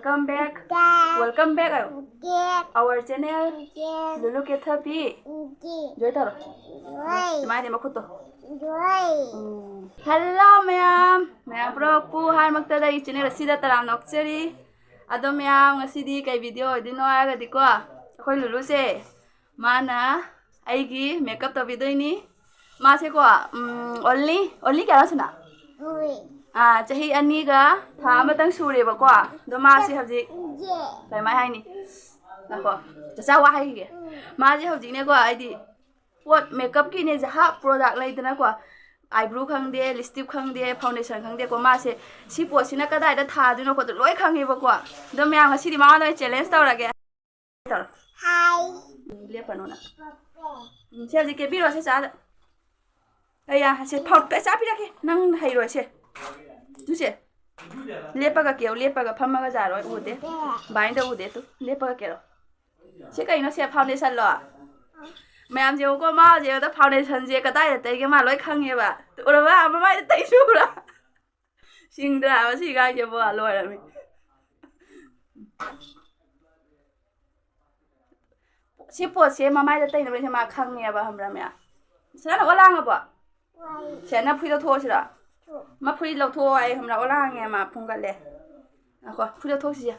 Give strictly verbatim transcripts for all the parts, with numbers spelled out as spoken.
Welcome back. Welcome back. Our channel. Lulu Kethapi. Joy ꯇꯧꯔꯣ. ꯏꯃꯥꯗꯤ ꯃꯈꯨꯠꯇꯣ. ꯎꯝ꯫ Hello ꯃꯌꯥꯝ, ꯃꯌꯥꯝ ꯄꯨꯝꯅꯃꯛꯄꯨ ꯑꯍꯥꯟꯕꯃꯛꯇꯗ ꯑꯩ channel ꯑꯁꯤꯗ ꯇꯔꯥꯝꯅ ꯑꯣꯛꯆꯔꯤ꯫ ꯑꯗꯣ ꯃꯌꯥꯝ, ꯉꯁꯤꯗꯤ ꯀꯩ video ꯑꯣꯏꯗꯣꯏꯅꯣ ꯍꯥꯏꯔꯒꯗꯤꯀꯣ, ꯑꯩꯈꯣꯏ ꯂꯨꯂꯨꯁꯦ, ꯃꯥꯅ ꯑꯩꯒꯤ makeup ꯇꯧꯕꯤꯗꯣꯏꯅꯤ꯫ ꯃꯥꯁꯦꯀꯣ, ꯎꯝ, only, only ꯀꯌꯥꯅꯣ ꯁꯅꯥ? ꯑꯥ, ꯆꯍꯤ ꯑꯅꯤꯒ ꯊꯥ ꯑꯃꯇꯪ ꯁꯨꯔꯦꯕꯀꯣ꯫ ꯑꯗꯣ ꯃꯥꯁꯦ ꯍꯧꯖꯤꯛ ꯀꯃꯥꯏ ꯍꯥꯏꯅꯤ? ꯉꯥꯏꯈꯣ, ꯆꯆꯥ ꯋꯥ ꯍꯥꯏꯈꯤꯒꯦ꯫ ꯃꯥꯁꯦ ꯍꯧꯖꯤꯛꯅꯦꯀꯣ, ꯍꯥꯏꯗꯤ ꯄꯣꯠ makeupꯀꯤꯅꯦ, ꯖꯍꯥ product ꯂꯩꯗꯅꯀꯣ, eyebrow ꯈꯪꯗꯦ, lipstick ꯈꯪꯗꯦ, foundation ꯈꯪꯗꯦꯀꯣ, ꯃꯥꯁꯦ ꯁꯤ ꯄꯣꯠꯁꯤꯅ ꯀꯗꯥꯏꯗ ꯊꯥꯗꯣꯏꯅꯣ ꯈꯣꯠꯇꯣꯏꯅꯣ ꯂꯣꯏ ꯈꯪꯉꯦꯕꯀꯣ꯫ ꯑꯗꯣ ꯃꯌꯥꯝ, ꯉꯁꯤꯗꯤ ꯃꯉꯣꯟꯗ ꯑꯣꯏꯅ challenge ꯇꯧꯔꯒꯦ꯫ ꯇꯧꯔꯣ꯫ ꯎꯝ, ꯂꯦꯞꯄꯅꯣ ꯅꯪ꯫ ꯎꯝ, ꯁꯦ ꯍꯧꯖꯤꯛ ꯀꯦꯕꯤꯔꯣ ꯁꯦ ꯆꯥꯗ꯫ ꯑꯩ ꯌꯥ-, ꯁꯦ ꯐꯥꯎ-, ꯄꯩꯁꯥ ꯄꯤꯔꯛꯀꯦ꯫ ꯅꯪ ꯍꯩꯔꯣꯏ ꯁꯦ꯫ ꯇꯨꯁꯦ꯫ ꯂꯦꯞꯄꯒ ꯀꯦꯌꯣ, ꯂꯦꯞꯄꯒ, ꯐꯝꯃꯒ ꯖꯥꯔꯣꯏ ꯎꯗꯦ꯫ ꯕꯥꯏꯟꯗ ꯎꯗꯦ ꯇꯨ꯫ ꯂꯦꯞꯄꯒ ꯀꯦꯔꯣ꯫ ꯁꯤ ꯀꯩꯅꯣ ꯁꯦ, foundationꯂꯣ? ꯃꯌꯥꯝꯁꯦ ꯌꯦꯡꯉꯨꯀꯣ, ꯃꯥ ꯍꯧꯖꯤꯛ ꯑꯗ foundationꯁꯦ ꯀꯗꯥꯏꯗ ꯇꯩꯒꯦ ꯃꯥ ꯂꯣꯏ ꯈꯪꯉꯦꯕ꯫ ꯎꯔꯕ? ꯃꯃꯥꯏꯗ ꯇꯩꯁꯨ ꯎꯕ꯭ꯔꯥ? ꯁꯤꯡꯗ꯭ꯔꯥ ꯃꯁꯤ ꯑꯉꯥꯡꯁꯤꯕꯣ? ꯂꯣꯏꯔꯝꯃꯤ꯫ ꯁꯤ ꯄꯣꯠꯁꯦ ꯃꯃꯥꯏꯗ ꯇꯩꯅꯕꯁꯦ ꯃꯥ ꯈꯪꯉꯦꯕ, ꯈꯪꯕ꯭ꯔꯥ ꯃꯌꯥꯝ? ꯁꯅꯥ, ꯅꯪ ꯑꯣ ꯂꯥꯡꯉꯕꯣ? ꯁꯦ, ꯅꯪ ꯐꯨꯔꯤꯠ ꯂꯧꯊꯣꯛꯑꯣ ꯁꯤꯔꯣ? ꯃꯥ ꯐꯨꯔꯤꯠ ꯂꯧꯊꯣꯛꯑꯣ ꯍꯥꯏ, ꯈꯪꯕ꯭ꯔꯥ? ꯑꯣ ꯂꯥꯡꯉꯦ ꯃꯥ, ꯐꯨꯡꯒꯠꯂꯦ꯫ ꯉꯥꯏꯈꯣ, ꯐꯨꯔꯤꯠ ꯂꯧꯊꯣꯛꯁꯤꯁꯦ꯫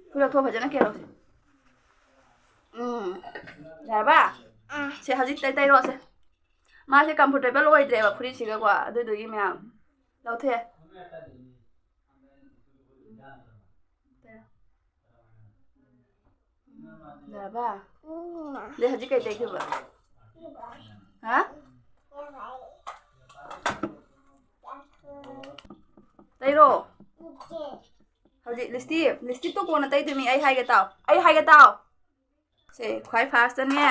ꯐꯨꯔꯤꯠ ꯂꯧꯊꯣꯛꯑꯣ, ꯐꯖꯅ ꯀꯦꯔꯣꯁꯦ꯫ ꯎꯝ꯫ ꯌꯥꯔꯕ? ꯁꯦ, ꯍꯧꯖꯤꯛ ꯇꯩ-, ꯇꯩꯔꯣꯁꯦ꯫ ꯃꯥꯁꯦ comfortable ꯑꯣꯏꯗ꯭ꯔꯦꯕ ꯐꯨꯔꯤꯠꯁꯤꯒꯀꯣ, ꯑꯗꯨꯗꯨꯒꯤ ꯃꯌꯥꯝ꯫ ꯂꯧꯊꯣꯛꯑꯦ꯫ ꯌꯥꯔꯕ? ꯑꯗꯩ ꯍꯧꯖꯤꯛ ꯀꯩ ꯇꯩꯗꯣꯏꯕ? ꯍꯥ? ꯇꯩꯔꯣ꯫ ꯍꯧꯖꯤꯛ lipstick, lipstickꯇꯣ ꯀꯣꯟꯅ ꯇꯩꯗꯣꯏꯅꯤ꯫ ꯑꯩ ꯍꯥꯏꯒꯦ ꯇꯥꯎ꯫ ꯑꯩ ꯍꯥꯏꯒꯦ ꯇꯥꯎ꯫ ꯁꯦ, ꯈ꯭ꯋꯥꯏ firstꯇꯅꯦ꯫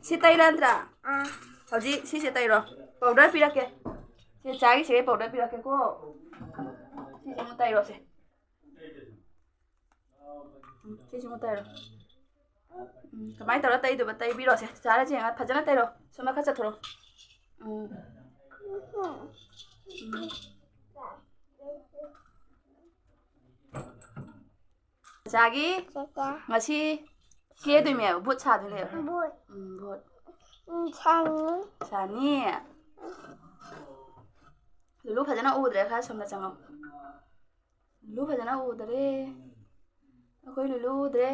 ꯁꯤ ꯇꯩꯔꯗ꯭ꯔꯥ? ꯍꯧꯖꯤꯛ ꯁꯤꯁꯦ ꯇꯩꯔꯣ꯫ Powder ꯄꯤꯔꯛꯀꯦ꯫ ꯁꯦ, ꯆꯥꯒꯤ ꯁꯤꯒꯩ powder ꯄꯤꯔꯛꯀꯦꯀꯣ꯫ ꯁꯤꯁꯦ ꯑꯃꯨꯛ ꯇꯩꯔꯣꯁꯦ꯫ ꯎꯝ, ꯁꯤꯁꯨ ꯑꯃꯨꯛ ꯇꯩꯔꯣ꯫ ꯎꯝ, ꯀꯃꯥꯏꯅ ꯇꯧꯔ ꯇꯩꯗꯣꯏꯕ? ꯇꯩꯕꯤꯔꯣꯁꯦ꯫ ꯆꯥꯔꯁꯦ, ꯐꯖꯅ ꯇꯩꯔꯣ꯫ ꯁꯣꯝꯗ ꯈꯔ ꯆꯠꯊꯣꯔꯛꯑꯣ꯫ ꯎꯝ꯫ ꯎꯝ꯫ ꯆꯥꯒꯤ ꯆꯥꯆꯥ꯫ ꯉꯁꯤ ꯀꯦꯗꯣꯏꯅꯦꯕ, ꯚꯨꯠ ꯁꯥꯗꯣꯏꯅꯦꯕ꯫ ꯚꯨꯠ꯫ ꯎꯝ, ꯚꯨꯠ꯫ ꯎꯝ, ꯁꯥꯅꯤ꯫ ꯁꯥꯅꯤ꯫ ꯂꯨꯂꯨ ꯐꯖꯅ ꯎꯗ꯭ꯔꯦ, ꯈꯔ ꯁꯣꯝꯗ ꯆꯪꯉꯣ꯫ ꯂꯨꯂꯨ ꯐꯖꯅ ꯎꯗ꯭ꯔꯦ꯫ ꯑꯩꯈꯣꯏ ꯂꯨꯂꯨ ꯎꯗ꯭ꯔꯦ꯫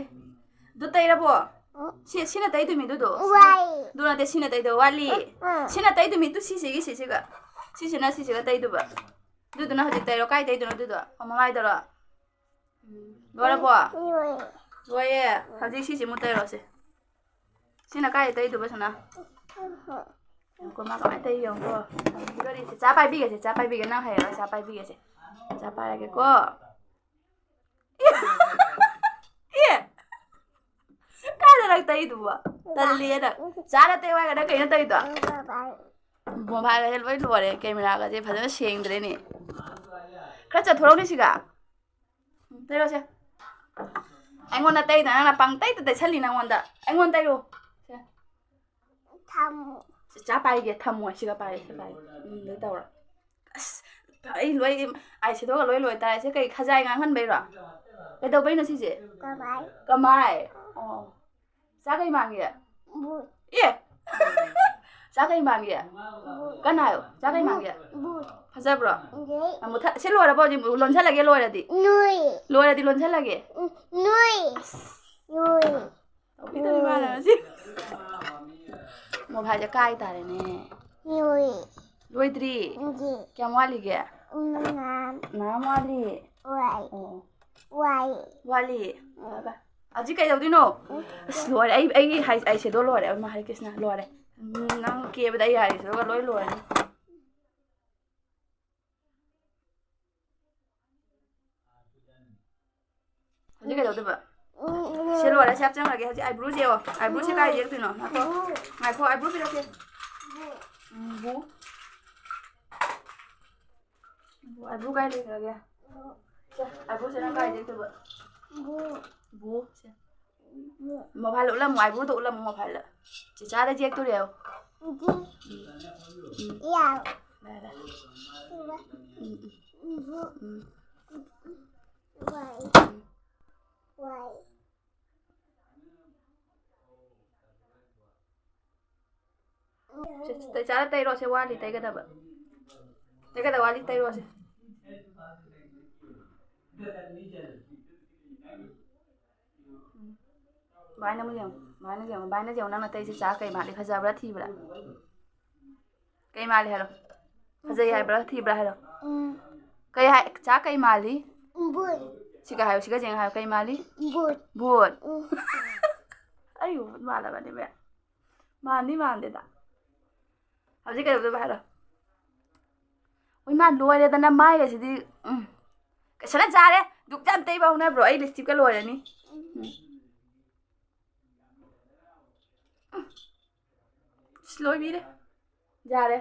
ꯑꯗꯨ ꯇꯩꯔꯕꯣ? ꯎꯝ꯫ ꯁꯤ, ꯁꯤꯅ ꯇꯩꯗꯣꯏꯃꯤ ꯑꯗꯨꯗꯣ꯫ ꯋꯥꯏ꯫ ꯑꯗꯨ ꯅꯠꯇꯦ, ꯁꯤꯅ ꯇꯩꯗꯣ ꯋꯥꯠꯂꯤ꯫ ꯎꯝ꯫ ꯁꯤꯅ ꯇꯩꯗꯣꯏꯃꯤ, ꯇꯨ ꯁꯤꯁꯤꯒꯤ ꯁꯤꯁꯤꯒ꯫ ꯁꯤꯁꯤꯅ ꯁꯤꯁꯤꯒ ꯇꯩꯗꯣꯏꯕ꯫ ꯑꯗꯨꯗꯨꯅ ꯍꯧꯖꯤꯛ ꯇꯩꯔꯣ꯫ ꯀꯥꯏ ꯇꯩꯗꯣꯏꯅꯣ ꯑꯗꯨꯗꯣ? ꯑꯣ, ꯃꯃꯥꯏꯗꯔꯣ? ꯎꯝ꯫ ꯂꯣꯏꯔꯕꯣ? ꯂꯣꯏꯔꯦ꯫ ꯂꯣꯏꯔꯦ꯫ ꯍꯧꯖꯤꯛ ꯁꯤꯁꯤ ꯑꯃꯨꯛ ꯇꯩꯔꯣꯁꯦ꯫ ꯁꯤꯅ ꯀꯥꯏꯗ ꯇꯩꯗꯨꯕ, ꯁꯅꯥ? ꯉꯥꯏꯈꯣ, ꯃꯥ ꯀꯃꯥꯏꯅ ꯇꯩ ꯌꯦꯡꯉꯨꯀꯣ꯫ ꯆꯥ ꯄꯥꯏꯕꯤꯒꯦꯁꯦ, ꯆꯥ ꯄꯥꯏꯕꯤꯒꯦ, ꯅꯪ ꯍꯩꯔꯔꯣꯏ, ꯆꯥ ꯄꯥꯏꯕꯤꯒꯦꯁꯦ꯫ ꯆꯥ ꯄꯥꯏꯔꯒꯦꯀꯣ꯫ ꯑꯦ! ꯀꯥꯏꯗ ꯅꯪ ꯇꯩꯗꯨꯕꯣ? ꯇꯜꯂꯤꯌꯦ ꯅꯪ꯫ ꯆꯥꯅ ꯇꯩꯌꯨ ꯍꯥꯏꯔꯒ ꯅꯪ ꯀꯩꯅꯣ ꯇꯩꯗꯣ? ꯃꯣꯕꯥꯏꯜꯒꯁꯦ ꯂꯣꯏ ꯂꯣꯏꯔꯦ, ꯀꯦꯃꯦꯔꯥꯒꯁꯦ ꯐꯖꯅ ꯁꯦꯡꯗ꯭ꯔꯦꯅꯦ꯫ ꯈꯔ ꯆꯠꯊꯣꯔꯛꯎꯅꯦ ꯁꯤꯒ꯫ ꯎꯝ, ꯇꯩꯔꯣꯁꯦ꯫ ꯑꯩꯉꯣꯟꯗ ꯇꯩꯗ ꯅꯪꯅ ꯄꯪꯇꯩꯗ ꯇꯩꯁꯜꯂꯤ ꯅꯪꯉꯣꯟꯗ꯫ ꯑꯩꯉꯣꯟꯗ ꯇꯩꯔꯣ꯫ ꯁꯦ꯫ ꯊꯝꯃꯨ꯫ ꯁꯤ ꯆꯥ ꯄꯥꯏꯒꯦ, ꯊꯝꯃꯣ꯫ ꯁꯤꯒ ꯄꯥꯏꯒꯦ, ꯁꯤ ꯄꯥꯏꯒꯦ꯫ ꯎꯝ, ꯑꯗꯨ ꯇꯧꯔꯣ꯫ ꯑꯁ, ꯑꯩ ꯂꯣꯏ, ꯑꯥꯏ ꯁꯦꯗꯣꯒ ꯂꯣꯏ ꯂꯣꯏ ꯇꯥꯔꯦ꯫ ꯁꯤ ꯀꯩ ꯈꯖꯥꯏ ꯉꯥꯡꯍꯟꯕꯩꯔꯣ? ꯀꯩꯗꯧꯕꯩꯅꯣ ꯁꯤꯁꯦ? ꯀꯃꯥꯏ? ꯀꯃꯥꯏ? ꯑꯣ꯫ ꯆꯥ ꯀꯩ ꯃꯥꯡꯒꯦ? ꯕꯨꯠ꯫ ꯑꯦ! ꯆꯥ ꯀꯩ ꯃꯥꯡꯒꯦ? ꯕꯨꯠ꯫ ꯀꯟꯅ ꯍꯥꯏꯌꯣ꯫ ꯆꯥ ꯀꯩ ꯃꯥꯡꯒꯦ? ꯕꯨꯠ꯫ ꯐꯖꯕ꯭ꯔꯣ? ꯐꯖꯩ꯫ ꯑꯃꯨꯛ ꯊ-, ꯁꯤ ꯂꯣꯏꯔꯕꯣ ꯍꯧꯖꯤꯛ? ꯂꯣꯟꯁꯜꯂꯒꯦ ꯂꯣꯏꯔꯗꯤ? ꯅꯨꯏ꯫ ꯂꯣꯏꯔꯗꯤ ꯂꯣꯟꯁꯜꯂꯒꯦ? ꯎꯝ, ꯅꯨꯏ꯫ ꯅꯨꯏ꯫ ꯇꯧꯕꯤꯗꯣꯔꯤ ꯃꯥꯅ ꯉꯁꯤ꯫ ꯃꯣꯕꯥꯏꯜꯁꯦ ꯀꯥꯏ ꯇꯥꯔꯦꯅꯦ꯫ ꯅꯨꯏ꯫ ꯂꯣꯏꯗ꯭ꯔꯤ? ꯅꯨꯏ꯫ ꯀꯌꯥꯝ ꯋꯥꯠꯂꯤꯒꯦ? ꯎꯝ, ꯃꯌꯥꯝ꯫ ꯃꯌꯥꯝ ꯋꯥꯠꯂꯤ? ꯍꯣꯏ꯫ ꯑꯣ꯫ ꯋꯥꯏ꯫ ꯋꯥꯠꯂꯤ? ꯎꯝ꯫ ꯍꯧꯖꯤꯛ ꯀꯩꯗꯧꯗꯣꯏꯅꯣ? ꯎꯝ꯫ ꯑꯁ, ꯂꯣꯏꯔꯦ꯫ ꯑꯩ, ꯑꯩꯒꯤ ꯍꯥꯏ-, ꯑꯥꯏ ꯁꯦꯗꯣ ꯂꯣꯏꯔꯦ꯫ ꯑꯩ ꯃꯥ ꯍꯔꯦ ꯀ꯭ꯔꯤꯁꯅ ꯂꯣꯏꯔꯦ꯫ ꯎꯝ, ꯅꯪ ꯀꯦꯕꯗ ꯑꯩ ꯑꯥꯏ ꯁꯦꯗꯣꯒ ꯂꯣꯏ ꯂꯣꯏꯔꯅꯤ꯫ ꯍꯧꯖꯤꯛ ꯀꯩꯗꯧꯗꯣꯏꯕ? ꯎꯝ, ꯁꯤ ꯂꯣꯏꯔꯦ, ꯁꯤ ꯍꯥꯞꯆꯟꯈ꯭ꯔꯒꯦ꯫ ꯍꯧꯖꯤꯛ ꯑꯥꯏꯕ꯭ꯔꯣꯁꯦ ꯌꯦꯡꯉꯣ꯫ ꯑꯥꯏꯕ꯭ꯔꯣꯁꯦ ꯀꯥꯏ ꯌꯦꯛꯇꯣꯏꯅꯣ? ꯉꯥꯏꯈꯣ꯫ ꯎꯝ꯫ ꯉꯥꯏꯈꯣ, ꯑꯥꯏꯕ꯭ꯔꯣ ꯄꯤꯔꯛꯀꯦ꯫ ꯎꯝ, ꯕꯨ꯫ ꯕꯨ, ꯑꯥꯏꯕ꯭ꯔꯣ ꯀꯥꯏ ꯂꯩꯈ꯭ꯔꯒꯦ? ꯁꯦ, ꯑꯥꯏꯕ꯭ꯔꯣꯁꯦ ꯅꯪ ꯀꯥꯏ ꯌꯦꯛꯇꯣꯏꯕ? ꯕꯨ꯫ ꯕꯨ, ꯁꯦ꯫ ꯕꯨ꯫ ꯃꯣꯕꯥꯏꯜ ꯎꯠꯂꯝꯃꯣ, ꯑꯥꯏꯕ꯭ꯔꯣꯗꯣ ꯎꯠꯂꯝꯃꯣ ꯃꯣꯕꯥꯏꯜꯗ꯫ ꯆꯤꯆꯥꯗ ꯌꯦꯛꯇꯣꯔꯦ ꯍꯥꯏꯌꯣ꯫ ꯕꯨ꯫ ꯎꯝ꯫ ꯌꯥ꯫ ꯂꯥꯛꯑꯦ, ꯂꯥꯛꯑꯦ꯫ ꯕꯨ꯫ ꯎꯝ, ꯎꯝ꯫ ꯕꯨ꯫ ꯎꯝ꯫ ꯋꯥꯏ꯫ ꯎꯝ꯫ ꯁꯦ, ꯆꯥꯔ ꯇꯩꯔꯣ, ꯁꯦ ꯋꯥꯠꯂꯤ ꯇꯩꯒꯗꯕ꯫ ꯇꯩꯒꯗꯕ ꯋꯥꯠꯂꯤ, ꯇꯩꯔꯣꯁꯦ꯫ ꯚꯥꯏꯅ ꯑꯃꯨꯛ ꯌꯦꯡꯉꯨ, ꯚꯥꯏꯅ ꯌꯦꯡꯉꯨ, ꯚꯥꯏꯅ ꯌꯦꯡꯉꯨ, ꯅꯪ ꯅꯇꯩꯁꯦ ꯆꯥ ꯀꯩ ꯃꯥꯜꯂꯤ? ꯐꯖꯕ꯭ꯔꯥ ꯊꯤꯕ꯭ꯔꯥ? ꯀꯩ ꯃꯥꯜꯂꯤ ꯍꯥꯏꯔꯣ? ꯐꯖꯩ ꯍꯥꯏꯕ꯭ꯔꯥ ꯊꯤꯕ꯭ꯔꯥ ꯍꯥꯏꯔꯣ? ꯎꯝ꯫ ꯀꯩ ꯍꯥꯏ? ꯆꯥ ꯀꯩ ꯃꯥꯜꯂꯤ? ꯕꯨꯠ꯫ ꯁꯤꯒ ꯍꯥꯏꯌꯨ, ꯁꯤꯒ ꯌꯦꯡꯉ ꯍꯥꯏꯌꯨ, ꯀꯩ ꯃꯥꯜꯂꯤ? ꯕꯨꯠ꯫ ꯕꯨꯠ꯫ ꯎꯝ꯫ ꯑꯩ ꯕꯨꯠ ꯃꯥꯜꯂꯕꯅꯦ, ꯃꯦ꯫ ꯃꯥꯟꯗꯤ ꯃꯥꯟꯗꯦꯗ꯫ ꯍꯧꯖꯤꯛ ꯀꯩꯗꯧꯗꯣꯏꯕ ꯍꯥꯏꯔꯣ? ꯍꯣꯏ, ꯃꯥ ꯂꯣꯏꯔꯦꯗꯅ ꯃꯥꯏꯒꯁꯤꯗꯤ꯫ ꯎꯝ꯫ ꯀꯩꯁꯅ ꯆꯥꯔꯦ꯫ ꯗꯨꯛ ꯌꯥꯝ ꯇꯩꯕ ꯍꯧꯅꯕ꯭ꯔꯣ? ꯑꯩ ꯂꯤꯞꯁꯇꯤꯛꯀ ꯂꯣꯏꯔꯅꯤ꯫ ꯎꯝ꯫ ꯏꯁ, ꯂꯣꯏꯕꯤꯔꯦ꯫ ꯌꯥꯔꯦ꯫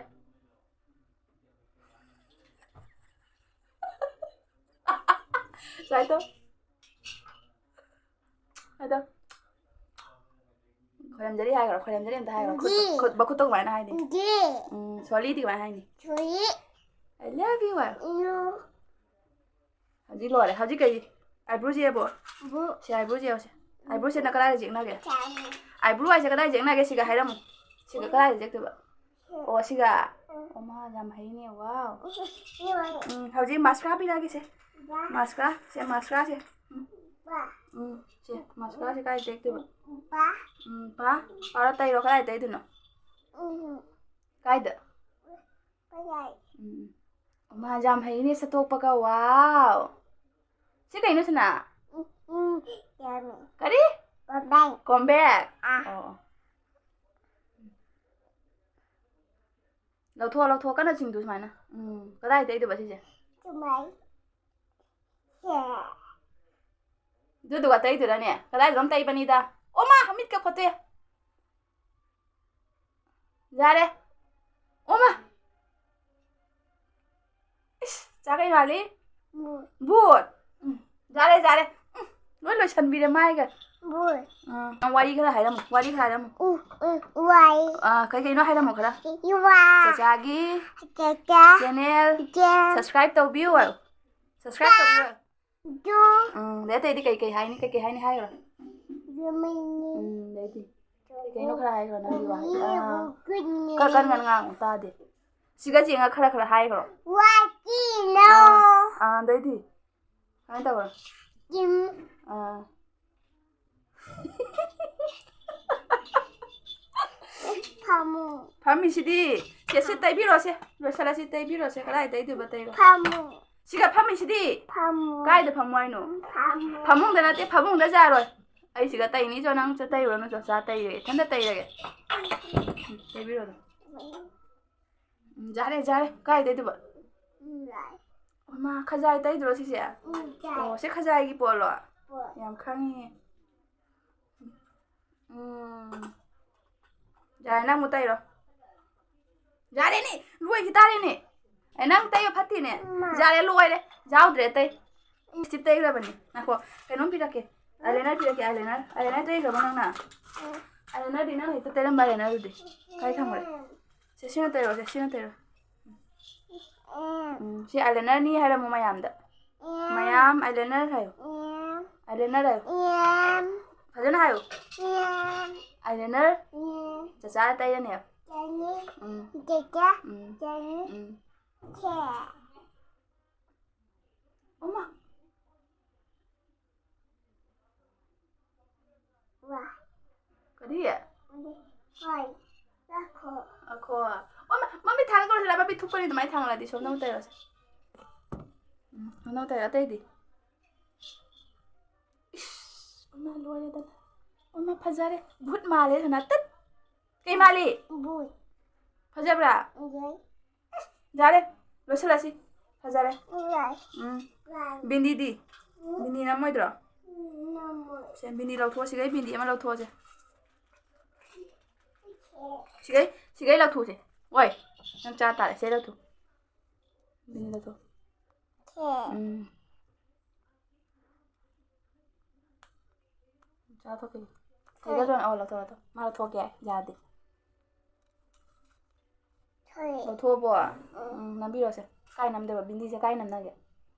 ꯁꯨꯃꯥꯏ ꯇꯧ꯫ ꯑꯗꯣ ꯈꯣꯏꯔꯝꯖꯔꯤ ꯍꯥꯏꯈ꯭ꯔꯣ, ꯈꯣꯏꯔꯝꯖꯔꯤ ꯑꯝꯇ ꯍꯥꯏꯈ꯭ꯔꯣ꯫ ꯈꯨꯠꯇꯣ, ꯈꯨꯠ, ꯃꯈꯨꯠꯇꯣ ꯀꯃꯥꯏꯅ ꯍꯥꯏꯅꯤ? ꯎꯝ, sorryꯗꯤ ꯀꯃꯥꯏꯅ ꯍꯥꯏꯅꯤ? Sorry꯫ I love you ꯍꯥꯏꯌꯣ꯫ ꯍꯧꯖꯤꯛ ꯂꯣꯏꯔꯦ꯫ ꯍꯧꯖꯤꯛ ꯀꯩ? Eyebrow ꯌꯦꯛꯑꯕꯣ? ꯕꯨ꯫ ꯁꯤ eyebrow ꯌꯦꯛꯑꯣꯁꯦ꯫ Eyebrowꯁꯦ ꯅꯪ ꯀꯗꯥꯏꯗ ꯌꯦꯛꯅꯒꯦ? Eyebrow ꯍꯥꯏꯁꯦ ꯀꯗꯥꯏꯗ ꯌꯦꯛꯅꯒꯦ? ꯁꯤꯒ ꯍꯥꯏꯔꯝꯃꯨ꯫ ꯁꯤꯒ ꯀꯗꯥꯏꯗ ꯌꯦꯛꯇꯣꯏꯕ? ꯑꯣ, ꯁꯤꯒ? ꯑꯣ, ꯃꯥ ꯌꯥꯝ ꯍꯩꯅꯦ, wow꯫ ꯎꯝ, ꯍꯧꯖꯤꯛ mascara ꯄꯤꯔꯛꯑꯒꯦꯁꯦ꯫ Mascara, ꯁꯦ mascaraꯁꯦ꯫ ꯎꯝ꯫ ꯎꯝ, ꯁꯦ mascaraꯁꯦ ꯀꯗꯥꯏꯗ ꯇꯩꯗꯣꯏꯕ? ꯎꯝ, ꯄꯥ꯫ ꯄꯥꯔꯣ ꯇꯩꯔꯣ, ꯀꯗꯥꯏꯗ ꯇꯩꯗꯣꯏꯅꯣ? ꯀꯥꯏꯗ? ꯎꯝ꯫ ꯃꯥ ꯌꯥꯝ ꯍꯩꯅꯦ ꯁꯠꯇꯣꯛꯄꯒ, wow꯫ ꯁꯤ ꯀꯩꯅꯣ ꯁꯤꯅ? ꯀꯔꯤ? ꯀꯣꯝꯕꯦꯛ꯫ ꯑꯥ꯫ ꯑꯣ, ꯑꯣ꯫ ꯂꯧꯊꯣꯛꯑꯣ, ꯂꯧꯊꯣꯛꯑꯣ꯫ ꯀꯟꯅ ꯆꯤꯡꯗꯨ ꯁꯨꯃꯥꯏꯅ꯫ ꯎꯝ꯫ ꯀꯗꯥꯏꯗ ꯇꯩꯗꯣꯏꯕ ꯁꯤꯁꯦ? ꯁꯨꯃꯥꯏ꯫ ꯁꯦ꯫ ꯑꯗꯨꯗꯨꯒ ꯇꯩꯗꯨꯔꯅꯦ? ꯀꯗꯥꯏꯗꯅꯣꯝ ꯇꯩꯕꯅꯤꯗ꯫ ꯑꯣ ꯃꯥ! ꯃꯤꯠꯀ ꯈꯣꯠꯇꯣꯛꯑꯦ꯫ ꯌꯥꯔꯦ꯫ ꯑꯣ ꯃꯥ! ꯏꯁ! ꯆꯥ ꯀꯩ ꯃꯥꯜꯂꯤ? ꯕꯨꯠ꯫ ꯕꯨꯠ! ꯎꯝ꯫ ꯌꯥꯔꯦ, ꯌꯥꯔꯦ꯫ ꯎꯝ꯫ ꯂꯣꯏ ꯂꯣꯏꯁꯟꯕꯤꯔꯦ ꯃꯥꯏꯒ꯫ ꯕꯨꯠ꯫ ꯎꯝ꯫ ꯅꯪ ꯋꯥꯔꯤ ꯈꯔ ꯍꯥꯏꯔꯝꯃꯨ, ꯋꯥꯔꯤ ꯈꯔ ꯍꯥꯏꯔꯝꯃꯨ꯫ ꯎ, ꯎ, ꯋꯥꯏ꯫ ꯑꯥ, ꯀꯩ ꯀꯩꯅꯣ ꯍꯥꯏꯔꯝꯃꯨ ꯈꯔ꯫ ꯏꯋꯥ꯫ ꯆꯆꯥꯒꯤ ꯆꯆꯥ꯫ Channel ꯆꯦ꯫ Subscribe ꯇꯧꯕꯤꯌꯨ ꯍꯥꯏꯌꯣ꯫ Subscribe ꯇꯧꯕꯤꯌꯨ ꯍꯥꯏꯌꯣ꯫ ꯗꯨ꯫ ꯎꯝ, ꯑꯗꯩ ꯑꯇꯩꯗꯤ ꯀꯩ ꯀꯩ ꯍꯥꯏꯅꯤ? ꯀꯩ ꯀꯩ ꯍꯥꯏꯅꯤ ꯍꯥꯏꯈ꯭ꯔꯣ꯫ ꯌꯨꯝꯃꯩꯅꯤ꯫ ꯎꯝ, ꯑꯗꯩꯗꯤ? ꯀꯩꯅꯣ ꯈꯔ ꯍꯥꯏꯈ꯭ꯔꯣ ꯅꯪꯒꯤ ꯋꯥꯍꯩ꯫ ꯑꯥ, ꯈꯔ ꯀꯟ ꯀꯟ ꯉꯥꯡꯉꯨ ꯇꯥꯗꯦ꯫ ꯁꯤꯒ ꯆꯦꯡꯒ ꯈꯔ ꯈꯔ ꯍꯥꯏꯈ꯭ꯔꯣ꯫ ꯋꯥꯀꯤꯅꯣ꯫ ꯑꯥ, ꯑꯥ, ꯑꯗꯩꯗꯤ ꯀꯃꯥꯏꯅ ꯇꯧꯔꯣ? ꯀꯤꯝ꯫ ꯑꯥ꯫ ꯐꯃꯨꯡ꯫ ꯐꯝꯃꯤꯁꯤꯗꯤ꯫ ꯁꯦ, ꯁꯤ ꯇꯩꯕꯤꯔꯣ, ꯁꯦ꯫ ꯂꯣꯏꯁꯤꯜꯂꯁꯤ, ꯇꯩꯕꯤꯔꯣ, ꯁꯦ꯫ ꯀꯗꯥꯏ ꯇꯩꯗꯣꯏꯕ, ꯇꯩꯔꯣ꯫ ꯐꯃꯨꯡ꯫ ꯁꯤꯒ ꯐꯝꯃꯤꯁꯤꯗꯤ꯫ ꯐꯃꯨꯡ꯫ ꯀꯥꯏꯗ ꯐꯝꯃꯣ ꯍꯥꯏꯅꯣ? ꯐꯃꯨꯡ꯫ ꯐꯃꯨꯡꯗ ꯅꯠꯇꯦ, ꯐꯃꯨꯡꯗ ꯌꯥꯔꯣꯏ꯫ ꯑꯩ ꯁꯤꯒ ꯇꯩꯅꯤ, ꯆꯣ, ꯅꯪ ꯆꯣ, ꯇꯩꯔꯨꯔꯅꯨ, ꯆꯣ, ꯆꯥ ꯇꯩꯔꯒꯦ꯫ ꯏꯊꯟꯇ ꯇꯩꯔꯒꯦ꯫ ꯎꯝ, ꯇꯩꯕꯤꯔꯣ ꯑꯗꯨꯝ꯫ ꯎꯝ, ꯌꯥꯔꯦ, ꯌꯥꯔꯦ꯫ ꯀꯥꯏ ꯇꯩꯗꯣꯏꯕ? ꯎꯝ, ꯌꯥꯔꯦ꯫ ꯃꯥ ꯈꯖꯥꯏ ꯇꯩꯗ꯭ꯔꯣ ꯁꯤꯁꯦ? ꯎꯝ, ꯌꯥꯔꯦ꯫ ꯑꯣ, ꯁꯤ ꯈꯖꯥꯏꯒꯤ ꯄꯣꯠꯂꯣ? ꯍꯣꯏ꯫ ꯌꯥꯝ ꯈꯪꯉꯤꯍꯦ꯫ ꯎꯝ꯫ ꯌꯥꯔꯦ, ꯅꯪ ꯑꯃꯨꯛ ꯇꯩꯔꯣ꯫ ꯌꯥꯔꯦꯅꯦ, ꯂꯣꯏꯈꯤ ꯇꯥꯔꯦꯅꯦ꯫ ꯑꯦ, ꯅꯪ ꯇꯩꯕ ꯐꯠꯇꯦꯅꯦ꯫ ꯏꯃꯥ꯫ ꯌꯥꯔꯦ, ꯂꯣꯏꯔꯦ꯫ ꯌꯥꯎꯗ꯭ꯔꯦ ꯑꯇꯩ꯫ ꯂꯤꯞꯁꯇꯤꯛ ꯇꯩꯈ꯭ꯔꯕꯅꯤ꯫ ꯉꯥꯏꯈꯣ, ꯀꯩꯅꯣꯝ ꯄꯤꯔꯛꯀꯦ꯫ ꯑꯥꯏꯂꯥꯏꯅꯔ ꯄꯤꯔꯛꯀꯦ, ꯑꯥꯏꯂꯥꯏꯅꯔ꯫ ꯑꯥꯏꯂꯥꯏꯅꯔ ꯇꯩꯈ꯭ꯔꯕ ꯅꯪꯅ? ꯎꯝ꯫ ꯑꯥꯏꯂꯥꯏꯅꯔꯗꯤ ꯅꯪ ꯍꯦꯛꯇ ꯇꯩꯔꯝꯕ ꯑꯥꯏꯂꯥꯏꯅꯔꯗꯨꯗꯤ꯫ ꯀꯥꯏ ꯊꯝꯈ꯭ꯔꯦ? ꯁꯦ, ꯁꯤꯅ ꯇꯩꯔꯣ, ꯁꯦ, ꯁꯤꯅ ꯇꯩꯔꯣ꯫ ꯎꯝ꯫ ꯎꯝ, ꯁꯤ ꯑꯥꯏꯂꯥꯏꯅꯔꯅꯤ ꯍꯥꯏꯔꯝꯃꯣ ꯃꯌꯥꯝꯗ꯫ ꯎꯝ꯫ ꯃꯌꯥꯝ ꯑꯥꯏꯂꯥꯏꯅꯔ ꯍꯥꯏꯌꯣ꯫ ꯎꯝ꯫ ꯑꯥꯏꯂꯥꯏꯅꯔ ꯍꯥꯏꯌꯣ꯫ ꯎꯝ꯫ ꯐꯖꯅ ꯍꯥꯏꯌꯣ꯫ ꯎꯝ꯫ ꯑꯥꯏꯂꯥꯏꯅꯔ꯫ ꯎꯝ꯫ ꯆꯆꯥ ꯇꯩꯔꯅꯦꯕ꯫ ꯇꯩꯔꯅꯤ꯫ ꯎꯝ꯫ ꯆꯆꯥ ꯎꯝ꯫ ꯇꯩꯔꯅꯤ꯫ ꯎꯝ꯫ ꯁꯦ꯫ ꯑꯃ꯫ ꯋꯥ꯫ ꯀꯔꯤ? ꯍꯣꯏ꯫ ꯉꯥꯏꯈꯣ꯫ ꯉꯥꯏꯈꯣ꯫ ꯑꯣ, ꯃ-, ꯃꯃꯤꯠ ꯊꯥꯡꯒꯠꯀꯅꯨ, ꯁꯤꯗ ꯃꯃꯤꯠ ꯊꯨꯞꯄꯅꯤ, ꯑꯗꯨꯃꯥꯏꯅ ꯊꯥꯡꯒꯠꯂꯗꯤ꯫ ꯁꯣꯝꯗ ꯑꯃꯨꯛ ꯇꯩꯔꯣꯁꯦ꯫ ꯎꯝ, ꯁꯣꯝꯗ ꯑꯃꯨꯛ ꯇꯩꯔꯣ, ꯑꯇꯩꯗꯤ꯫ ꯏꯁ, ꯏꯃꯥ, ꯂꯣꯏꯔꯦꯗꯅ꯫ ꯏꯃꯥ, ꯐꯖꯔꯦ꯫ ꯚꯨꯠ ꯃꯥꯜꯂꯦ, ꯁꯅꯥ꯫ ꯇꯠ! ꯀꯩ ꯃꯥꯜꯂꯤ? ꯚꯨꯠ꯫ ꯐꯖꯕ꯭ꯔꯥ? ꯐꯖꯩ꯫ ꯌꯥꯔꯦ, ꯂꯣꯏꯁꯤꯜꯂꯁꯤ꯫ ꯐꯖꯔꯦ꯫ ꯌꯥꯔꯦ꯫ ꯎꯝ꯫ ꯌꯥꯔꯦ꯫ ꯕꯤꯟꯗꯤꯗꯤ? ꯎꯝ꯫ ꯕꯤꯟꯗꯤ ꯅꯝꯃꯣꯏꯗ꯭ꯔꯣ? ꯎꯝ, ꯅꯝꯃꯣꯏ꯫ ꯁꯦ, ꯕꯤꯟꯗꯤ ꯂꯧꯊꯣꯛꯑꯣ, ꯁꯤꯗꯩ ꯕꯤꯟꯗꯤ ꯑꯃ ꯂꯧꯊꯣꯛꯑꯁꯦ꯫ ꯁꯤꯒꯩ, ꯁꯤꯒꯩ ꯂꯧꯊꯣꯛꯁꯦ꯫ ꯋꯥꯏ, ꯅꯪ ꯆꯥ ꯇꯥꯔꯦ꯫ ꯁꯤꯒꯩ ꯂꯧꯊꯣꯛ꯫ ꯕꯤꯟꯗꯤ ꯂꯧꯊꯣꯛ꯫ ꯁꯦ꯫ ꯎꯝ꯫ ꯆꯥꯊꯣꯛꯈꯤꯒꯦ꯫ ꯍꯣꯏ꯫ ꯁꯤꯒ ꯂꯣꯏꯅ-, ꯑꯣ, ꯂꯧꯊꯣꯛ, ꯂꯧꯊꯣꯛ꯫ ꯃꯥ ꯂꯧꯊꯣꯛꯀꯦ ꯍꯥꯏ꯫ ꯌꯥꯗꯦ꯫ ꯍꯣꯏ꯫ ꯂꯧꯊꯣꯛꯑꯕꯣ? ꯎꯝ꯫ ꯎꯝ, ꯅꯝꯕꯤꯔꯣꯁꯦ꯫ ꯀꯥꯏ ꯅꯝꯗꯣꯏꯕ? ꯕꯤꯟꯗꯤꯁꯦ ꯀꯥꯏ ꯅꯝꯅꯒꯦ?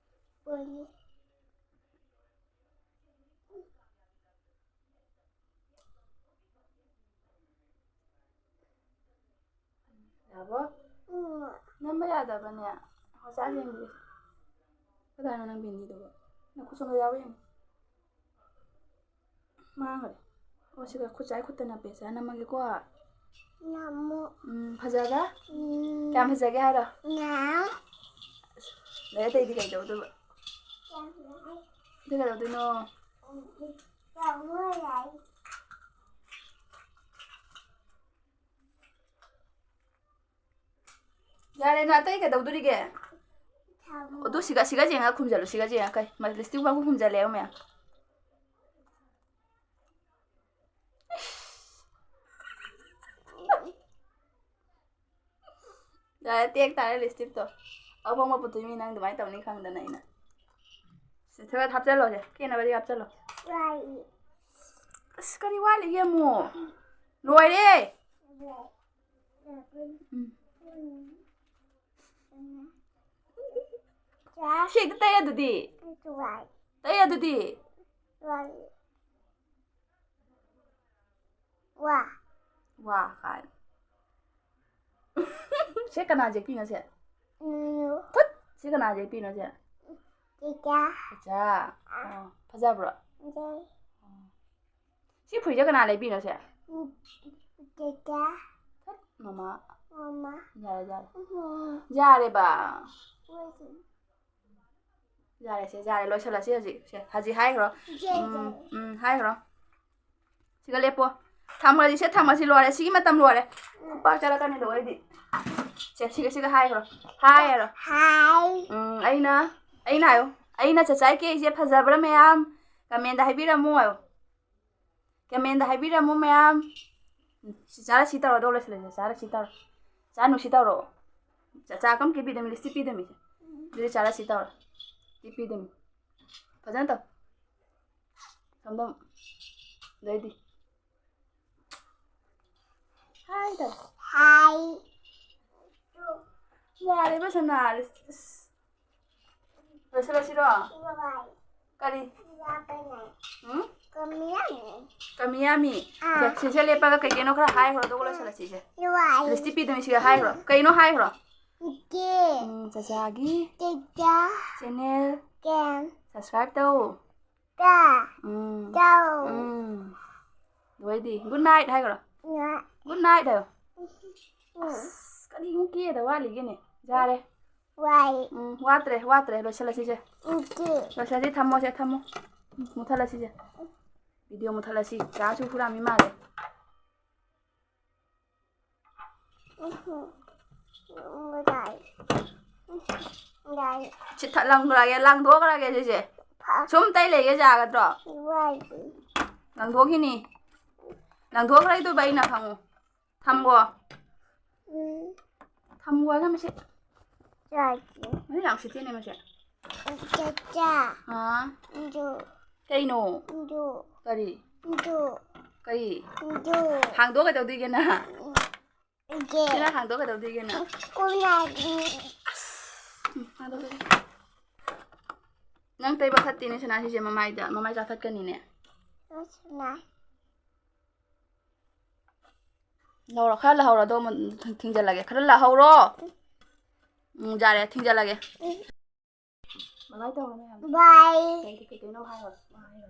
ꯍꯣꯏ꯫ ꯌꯥꯕꯣ? ꯅꯝꯕ ꯌꯥꯗꯕꯅꯦ꯫ ꯉꯁꯥꯏ ꯌꯦꯡꯒꯦ꯫ ꯀꯗꯥꯏꯅꯣ ꯅꯪ ꯕꯤꯟꯗꯤꯗꯨꯕꯣ? ꯅꯈꯨꯠ ꯁꯣꯝꯗ ꯌꯥꯎꯕ ꯌꯦꯡꯉꯨ꯫ ꯃꯥꯡꯈ꯭ꯔꯦ꯫ ꯑꯣ, ꯁꯤꯒ ꯈꯨꯠꯁꯥꯏ ꯈꯨꯠꯇ ꯅꯞꯄꯦ꯫ ꯁꯤꯗ ꯅꯝꯃꯒꯦꯀꯣ꯫ ꯅꯝꯃꯣ꯫ ꯎꯝ, ꯐꯖꯕ꯭ꯔꯥ? ꯎꯝ꯫ ꯀꯌꯥꯝ ꯐꯖꯒꯦ ꯍꯥꯏꯔꯣ? ꯌꯥꯝ꯫ ꯑꯗꯩ ꯑꯇꯩꯗꯤ ꯀꯩꯗꯧꯗꯣꯏꯕ? ꯌꯥꯝ ꯐꯖꯩ꯫ ꯑꯗꯨ ꯀꯩꯗꯧꯗꯣꯏꯅꯣ? ꯎꯝ, ꯌꯥꯝ ꯐꯖꯩ꯫ ꯌꯥꯔꯦ, ꯅꯪ ꯑꯇꯩ ꯀꯩꯗꯧꯗꯣꯔꯤꯒꯦ? ꯊꯝꯃꯣ꯫ ꯑꯗꯨ ꯁꯤꯒ, ꯁꯤꯒ ꯌꯦꯡꯉꯒ ꯈꯨꯝꯖꯜꯂꯨ, ꯁꯤꯒ ꯌꯦꯡꯉꯒ ꯀꯩ? ꯃ-, ꯂꯤꯁꯇꯤꯛ ꯃꯥꯡꯕ ꯈꯨꯝꯖꯜꯂꯦ, ꯌꯦꯡꯉꯨ ꯃꯌꯥꯝ꯫ ꯌꯥꯔꯦ, ꯇꯦꯛ ꯇꯥꯔꯦ ꯂꯤꯁꯇꯤꯛꯇꯣ꯫ ꯑꯄꯪꯕ ꯄꯨꯊꯣꯛꯏ ꯃꯤ ꯅꯪ ꯑꯗꯨꯃꯥꯏꯅ ꯇꯧꯅꯤ ꯈꯪꯗꯅ ꯑꯩꯅ꯫ ꯁꯤ ꯈꯔ ꯍꯥꯞꯆꯜꯂꯣꯁꯦ, ꯀꯦꯅꯕꯗꯤ ꯍꯥꯞꯆꯜꯂꯣ꯫ ꯋꯥꯠꯂꯤ꯫ ꯑꯁ, ꯀꯔꯤ ꯋꯥꯠꯂꯤꯒꯦ ꯑꯃꯨꯛ? ꯂꯣꯏꯔꯦ꯫ ꯂꯣꯏꯔꯦ꯫ ꯎꯝ꯫ ꯎꯝ꯫ ꯁꯤ ꯍꯦꯛꯇ ꯇꯩ ꯑꯗꯨꯗꯤ꯫ ꯋꯥꯠꯂꯤ꯫ ꯇꯩ ꯑꯗꯨꯗꯤ꯫ ꯋꯥꯠꯂꯤ꯫ ꯋꯥ꯫ ꯋꯥ ꯀꯥꯏꯅ꯫ ꯁꯦ ꯀꯅꯥ ꯌꯦꯛꯄꯤꯅꯣ ꯁꯦ? ꯎꯝ꯫ ꯊꯨꯠ! ꯁꯤ ꯀꯅꯥ ꯌꯦꯛꯄꯤꯅꯣ ꯁꯦ? ꯆꯤꯆꯥ꯫ ꯆꯤꯆꯥ꯫ ꯑꯣ, ꯐꯖꯕ꯭ꯔꯣ? ꯐꯖꯩ꯫ ꯑꯣ꯫ ꯁꯤ ꯐꯨꯔꯤꯠꯁꯦ ꯀꯅꯥ ꯂꯩꯕꯤꯅꯣ ꯁꯦ? ꯎꯝ, ꯆꯤꯆꯥ꯫ ꯊꯨꯠ, ꯃꯃꯥ꯫ ꯃꯃꯥ꯫ ꯌꯥꯔꯦ, ꯌꯥꯔꯦ꯫ ꯎꯝ꯫ ꯌꯥꯔꯦꯕ꯫ ꯎꯝ꯫ ꯌꯥꯔꯦꯁꯦ, ꯌꯥꯔꯦ, ꯂꯣꯏꯁꯤꯜꯂꯁꯤ ꯍꯧꯖꯤꯛ꯫ ꯁꯦ, ꯍꯧꯖꯤꯛ ꯍꯥꯏꯈ꯭ꯔꯣ꯫ ꯌꯥꯔꯦ, ꯎꯝ, ꯌꯥꯔꯦ꯫ ꯎꯝ, ꯍꯥꯏꯈ꯭ꯔꯣ꯫ ꯁꯤꯒ ꯂꯦꯞꯄꯣ꯫ ꯊꯝꯃꯁꯤ, ꯁꯦ, ꯊꯝꯃꯁꯤ, ꯂꯣꯏꯔꯦ꯫ ꯁꯤꯒꯤ ꯃꯇꯝ ꯂꯣꯏꯔꯦ꯫ ꯈꯨꯄꯥꯛ ꯆꯠꯂꯛꯀꯅꯤꯗꯣ ꯑꯩꯗꯤ꯫ ꯁꯦ, ꯁꯤꯒ, ꯁꯤꯒ ꯍꯥꯏꯈ꯭ꯔꯣ꯫ ꯍꯥꯏꯔꯣ꯫ ꯍꯥꯏ꯫ ꯎꯝ, ꯑꯩꯅ, ꯑꯩꯅ ꯍꯥꯏꯌꯣ꯫ ꯑꯩꯅ ꯆꯆꯥꯏ ꯀꯦꯛꯁꯦ ꯐꯖꯕ꯭ꯔꯥ ꯃꯌꯥꯝ? ꯀꯃꯦꯟꯗ ꯍꯥꯏꯕꯤꯔꯝꯃꯣ ꯍꯥꯏꯌꯣ꯫ ꯀꯃꯦꯟꯗ ꯍꯥꯏꯕꯤꯔꯝꯃꯣ ꯃꯌꯥꯝ꯫ ꯆꯥꯔ ꯁꯤ ꯇꯧꯔꯣ, ꯑꯗꯨꯒ ꯂꯣꯏꯁꯤꯜꯂꯁꯦ꯫ ꯆꯥꯔ ꯁꯤ ꯇꯧꯔꯣ꯫ ꯆꯥ ꯅꯨꯡꯁꯤ ꯇꯧꯔꯣ꯫ ꯆꯥ, ꯆꯥ ꯀꯝ ꯀꯦꯕꯤꯗꯃꯤ, ꯂꯤꯁꯇꯤꯛ ꯄꯤꯗꯃꯤ꯫ ꯑꯗꯨꯗꯤ ꯆꯥꯔ ꯁꯤ ꯇꯧꯔꯣ꯫ ꯁꯤ ꯄꯤꯗꯃꯤ꯫ ꯐꯖꯅ ꯇꯧ꯫ ꯁꯝꯗꯝ꯫ ꯑꯗꯩꯗꯤ꯫ ꯍꯥꯏ ꯇꯧ꯫ ꯍꯥꯏ꯫ ꯌꯥꯔꯦ, ꯕꯁꯟꯇ, ꯂꯤꯁ-, ꯑꯁ꯫ ꯂꯣꯏꯁꯤꯜꯂꯁꯤꯔꯣ? ꯀꯔꯤ? ꯎꯝ? ꯀꯃꯤꯌꯥꯃꯤ꯫ ꯀꯃꯤꯌꯥꯃꯤ꯫ ꯑꯥ꯫ ꯁꯦ, ꯁꯤꯁꯦ ꯂꯦꯞꯄꯒ ꯀꯩ ꯀꯩꯅꯣ ꯈꯔ ꯍꯥꯏꯈ꯭ꯔꯣ, ꯑꯗꯨꯒ ꯂꯣꯏꯁꯤꯜꯂꯁꯤꯁꯦ꯫ ꯂꯨꯋꯥꯏ꯫ ꯂꯤꯁꯇꯤ ꯄꯤꯗꯣꯏꯅꯤ, ꯁꯤꯒ ꯍꯥꯏꯈ꯭ꯔꯣ꯫ ꯀꯩꯅꯣ ꯍꯥꯏꯈ꯭ꯔꯣ? ꯀꯦ꯫ ꯎꯝ, ꯆꯥꯆꯥꯒꯤ꯫ ꯆꯥꯆꯥ꯫ Channel꯫ ꯀꯦꯝ꯫ Subscribe ꯇꯧ꯫ ꯇ꯫ ꯎꯝ꯫ ꯇꯧ꯫ ꯎꯝ꯫ ꯑꯗꯨ ꯑꯣꯏꯗꯤ good night ꯍꯥꯏꯈ꯭ꯔꯣ꯫ ꯉ꯫ Good night ꯍꯥꯏꯌꯣ꯫ ꯎꯝ꯫ ꯑꯁ, ꯀꯔꯤꯃꯨꯛ ꯀꯦꯗ ꯋꯥꯠꯂꯤꯒꯦꯅꯦ? ꯌꯥꯔꯦ꯫ ꯋꯥꯏ꯫ ꯎꯝ, ꯋꯥꯠꯇ꯭ꯔꯦ, ꯋꯥꯠꯇ꯭ꯔꯦ꯫ ꯂꯣꯏꯁꯤꯜꯂꯁꯤꯁꯦ꯫ ꯎꯝ, ꯀꯦ꯫ ꯂꯣꯏꯁꯤꯜꯂꯁꯤ, ꯊꯝꯃꯣꯁꯦ, ꯊꯝꯃꯣ꯫ ꯎꯝ, ꯃꯨꯠꯊꯠꯂꯁꯤꯁꯦ꯫ Video ꯃꯨꯠꯊꯠꯂꯁꯤ꯫ ꯆꯥꯁꯨ ꯍꯨꯔꯥꯟꯕꯤ ꯃꯥꯜꯂꯦ꯫ ꯎꯝ, ꯎꯝ, ꯌꯥꯏ꯫ ꯎꯝ, ꯌꯥꯏ꯫ ꯁꯤ ꯊꯠꯂꯝꯈ꯭ꯔꯒꯦ, ꯂꯪꯊꯣꯛꯈ꯭ꯔꯒꯦ ꯁꯤꯁꯦ꯫ ꯐ-꯫ ꯁꯨꯝ ꯇꯩ ꯂꯩꯒꯦ ꯌꯥꯒꯗ꯭ꯔꯣ? ꯋꯥꯏ꯫ ꯂꯪꯊꯣꯛꯈꯤꯅꯤ꯫ ꯂꯪꯊꯣꯛꯈ꯭ꯔꯒꯦ ꯑꯗꯨꯕꯨ ꯑꯩꯅ ꯈꯪꯉꯨ꯫ ꯊꯝꯈꯣ꯫ ꯎꯝ꯫ ꯊꯝꯈꯣ ꯍꯥꯏꯒ ꯃꯁꯤ꯫ ꯆꯥꯁꯤ꯫ ꯃꯁꯤ ꯌꯥꯝ ꯎꯁꯤꯠꯇꯦꯅꯦ ꯃꯁꯤ꯫ ꯆꯥꯆꯥ꯫ ꯑꯥ꯫ ꯏꯟꯖꯨ꯫ ꯀꯩꯅꯣ? ꯏꯟꯖꯨ꯫ ꯀꯔꯤ? ꯏꯟꯖꯨ꯫ ꯀꯔꯤ? ꯏꯟꯖꯨ꯫ ꯍꯥꯡꯗꯣꯛꯑ ꯀꯩꯗꯧꯗꯣꯏꯒꯦ ꯅꯪ? ꯏꯟꯖꯦ꯫ ꯁꯤ ꯅꯪ ꯍꯥꯡꯗꯣꯛꯑ ꯀꯩꯗꯧꯗꯣꯏꯒꯦ ꯅꯪ? ꯀꯨꯂꯥꯕꯤ꯫ ꯎꯝ, ꯍꯥꯡꯗꯣꯛꯑ ꯀꯩꯗꯧꯗꯣꯏꯒꯦ? ꯅꯪ ꯇꯩꯕ ꯐꯠꯇꯦꯅꯦ ꯁꯅꯥ, ꯁꯤꯁꯦ ꯃꯃꯥꯏꯗ, ꯃꯃꯥꯏ ꯆꯥꯊꯠꯀꯅꯤꯅꯦ꯫ ꯁꯅꯥ꯫ ꯂꯧꯔꯣ, ꯈꯔ ꯂꯧꯍꯧꯔꯣ, ꯑꯗꯣ ꯑꯃꯨꯛ ꯊꯤꯡ-, ꯊꯤꯡꯖꯜꯂꯒꯦ꯫ ꯈꯔ ꯂꯧꯍꯧꯔꯣ꯫ ꯎꯝ, ꯌꯥꯔꯦ, ꯊꯤꯡꯖꯜꯂꯒꯦ꯫ ꯎꯝ꯫ ꯕꯥꯏ ꯇꯧꯔꯣ ꯃꯌꯥꯝ꯫ ꯕꯥꯏ꯫ ꯀꯩ, ꯀꯩ, ꯀꯩꯅꯣ ꯍꯥꯏꯔꯣ꯫ ꯍꯥꯏꯔꯣ꯫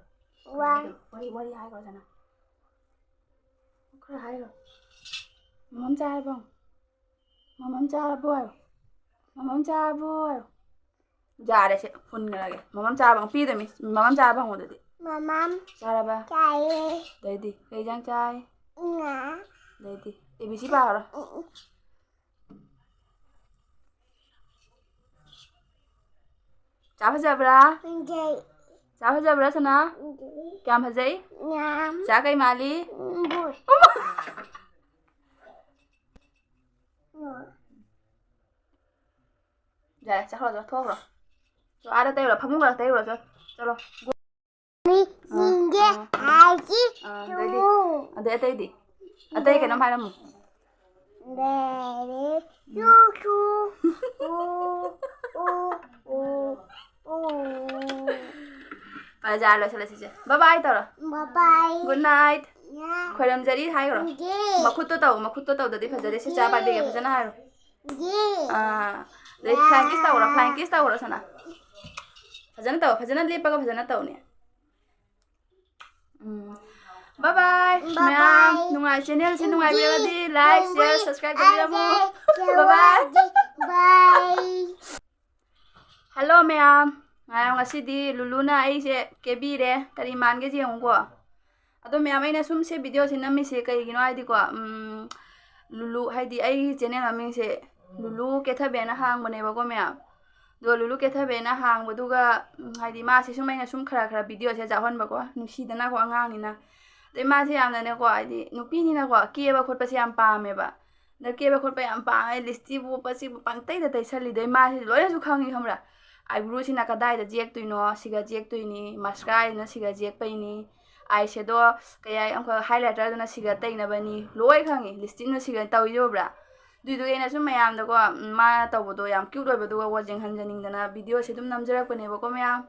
ꯋꯥ꯫ ꯋꯥꯔꯤ, ꯋꯥꯔꯤ ꯍꯥꯏꯈ꯭ꯔꯣ ꯁꯅꯥ꯫ ꯈꯔ ꯍꯥꯏꯈ꯭ꯔꯣ꯫ ꯃꯃꯝ ꯆꯥꯔꯕꯣ? ꯃꯃꯝ ꯆꯥꯔꯕꯣ ꯍꯥꯏꯌꯣ꯫ ꯃꯃꯝ ꯆꯥꯔꯕꯣ ꯍꯥꯏꯌꯣ꯫ ꯌꯥꯔꯦ ꯁꯦ, ꯍꯨꯟꯈ꯭ꯔꯒꯦ꯫ ꯃꯃꯝ ꯆꯥꯔꯕ ꯄꯤꯗꯣꯏꯃꯤ꯫ ꯃꯃꯝ ꯆꯥꯔꯕ ꯍꯪꯉꯨ ꯑꯗꯨꯗꯤ꯫ ꯃꯃꯝ ꯆꯥꯔꯕ? ꯆꯥꯏꯌꯦ꯫ ꯑꯗꯩꯗꯤ ꯀꯩ ꯏꯟꯖꯥꯡ ꯆꯥꯏ? ꯉꯥ꯫ ꯑꯗꯩꯗꯤ ꯑꯦ ꯕꯤ ꯁꯤ ꯄꯥꯔꯣ꯫ ꯎꯝ, ꯎꯝ꯫ ꯆꯥ ꯐꯖꯕ꯭ꯔꯥ? ꯐꯖꯩ꯫ ꯆꯥ ꯐꯖꯕ꯭ꯔꯥ ꯁꯅꯥ? ꯐꯖꯩ꯫ ꯀꯌꯥꯝ ꯐꯖꯩ? ꯌꯥꯝ꯫ ꯆꯥ ꯀꯩ ꯃꯥꯜꯂꯤ? ꯕꯨꯠ꯫ ꯌꯥꯔꯦ, ꯆꯠꯈ꯭ꯔꯣ, ꯆꯠꯈ꯭ꯔꯣ, ꯊꯣꯛꯈ꯭ꯔꯣ꯫ ꯆꯣ, ꯑꯥꯗ ꯇꯩꯔꯨꯔꯣ, ꯐꯃꯨꯡ ꯈꯔ ꯇꯩꯔꯨꯔꯣ, ꯆꯣ, ꯆꯠꯂꯣ꯫ ꯃꯤ ꯑꯥ, ꯌꯦꯡꯒꯦ ꯑꯥ, ꯑꯥ꯫ ꯍꯥꯏꯁꯤ ꯑꯥ, ꯑꯗꯩꯗꯤ? ꯇꯨ꯫ ꯑꯗꯩ ꯑꯇꯩꯗꯤ? ꯑꯇꯩ ꯀꯩꯅꯣꯝ ꯍꯥꯏꯔꯝꯃꯨ꯫ ꯂꯩꯔꯦ꯫ Two, two. ꯎ, ꯎ, ꯎ, ꯎ꯫ ꯖꯥ, ꯂꯣꯏꯁꯤꯜꯂꯁꯤꯁꯦ꯫ Bye bye ꯇꯧꯔꯣ꯫ Bye bye. Good night꯫ ꯌꯥ꯫ ꯈꯣꯏꯔꯝꯖꯔꯤ ꯍꯥꯏꯈ꯭ꯔꯣ꯫ ꯌꯦ꯫ ꯃꯈꯨꯠꯇꯣ ꯇꯧ, ꯃꯈꯨꯠꯇꯣ ꯇꯧꯗꯗꯤ ꯐꯖꯗꯦ꯫ ꯁꯤ ꯆꯥ ꯄꯥꯏꯕꯤꯒꯦ, ꯐꯖꯅ ꯍꯥꯏꯔꯣ꯫ ꯌꯦ꯫ ꯑꯥ, ꯑꯗꯩ flying kiss ꯇꯧꯔꯣ, flying kiss ꯇꯧꯔꯣ, ꯁꯅꯥ꯫ ꯐꯖꯅ ꯇꯧ, ꯐꯖꯅ ꯂꯦꯞꯄꯒ ꯐꯖꯅ ꯇꯧꯅꯦ꯫ ꯎꯝ꯫ Bye bye, bye ꯃꯌꯥꯝ꯫ Bye꯫ ꯅꯨꯡꯉꯥꯏ, channelꯁꯦ ꯅꯨꯡꯉꯥꯏꯕꯤꯔꯒꯗꯤ like, share, subscribe ꯇꯧꯕꯤꯔꯝꯃꯨ꯫ Bye bye꯫ Bye꯫ Hello ꯃꯌꯥꯝ꯫ ꯃꯌꯥꯝ, ꯉꯁꯤꯗꯤ ꯂꯨꯂꯨꯅ ꯑꯩꯁꯦ ꯀꯦꯕꯤꯔꯦ꯫ ꯀꯔꯤ ꯃꯥꯟꯒꯦ ꯌꯦꯡꯉꯨꯀꯣ꯫ ꯑꯗꯣ ꯃꯌꯥꯝ, ꯑꯩꯅ ꯁꯨꯝ ꯁꯤ videoꯁꯦ ꯅꯝꯃꯤꯁꯦ ꯀꯩꯒꯤꯅꯣ ꯍꯥꯏꯗꯤꯀꯣ, ꯎꯝ, ꯂꯨꯂꯨ, ꯍꯥꯏꯗꯤ ꯑꯩꯒꯤ channel ꯃꯃꯤꯡꯁꯦ ꯂꯨꯂꯨ ꯀꯦꯊꯕꯦꯅ ꯍꯥꯡꯕꯅꯦꯕꯀꯣ ꯃꯌꯥꯝ꯫ ꯑꯗꯣ ꯂꯨꯂꯨ ꯀꯦꯊꯕꯦꯅ ꯍꯥꯡꯕꯗꯨꯒ, ꯎꯝ, ꯍꯥꯏꯗꯤ ꯃꯥꯁꯦ ꯁꯨꯝ ꯑꯩꯅ ꯁꯨꯝ ꯈꯔ ꯈꯔ videoꯁꯦ ꯆꯥꯎꯍꯟꯕꯀꯣ, ꯅꯨꯡꯁꯤꯗꯅꯀꯣ ꯑꯉꯥꯡꯅꯤꯅ꯫ ꯑꯗꯩ ꯃꯥꯁꯦ ꯌꯥꯝꯅꯅꯦꯀꯣ, ꯍꯥꯏꯗꯤ ꯅꯨꯄꯤꯅꯤꯅꯀꯣ ꯀꯦꯕ ꯈꯣꯠꯄꯁꯦ ꯌꯥꯝ ꯄꯥꯝꯃꯦꯕ꯫ ꯑꯗ ꯀꯦꯕ ꯈꯣꯠꯄ ꯌꯥꯝ ꯄꯥꯝꯃꯦ, lipsticꯄꯨ ꯄꯣꯠꯁꯤꯕꯨ ꯄꯪꯇꯩꯗ ꯇꯩꯁꯜꯂꯤꯗꯩ ꯃꯥꯁꯦ ꯂꯣꯏꯅꯁꯨ ꯈꯪꯉꯤ ꯈꯪꯕ꯭ꯔꯥ? Eyebrowꯁꯤꯅ ꯀꯗꯥꯏꯗ ꯌꯦꯛꯇꯣꯏꯅꯣ, ꯁꯤꯒ ꯌꯦꯛꯇꯣꯏꯅꯤ, mascaraꯁꯤꯅ ꯁꯤꯒ ꯌꯦꯛꯄꯩꯅꯤ, eyeshadow ꯀꯌꯥ ꯑꯃꯈꯛ highlighterꯗꯨꯅ ꯁꯤꯒ ꯇꯩꯅꯕꯅꯤ, ꯂꯣꯏ ꯈꯪꯉꯤ, lipsticꯅ ꯁꯤꯒ ꯇꯧꯔꯤꯁꯦ ꯎꯕ꯭ꯔꯥ? ꯑꯗꯨꯏꯗꯨꯒꯤ ꯑꯩꯅ ꯁꯨꯝ ꯃꯌꯥꯝꯗꯀꯣ, ꯎꯝ, ꯃꯥꯅ ꯇꯧꯕꯗꯣ ꯌꯥꯝ cute ꯑꯣꯏꯕꯗꯨꯒ ꯋꯥꯖꯦꯡ ꯍꯟꯖꯅꯤꯡꯗꯅ videoꯁꯦ ꯑꯗꯨꯝ ꯅꯝꯖꯔꯛꯄꯅꯦꯕꯀꯣ ꯃꯌꯥꯝ꯫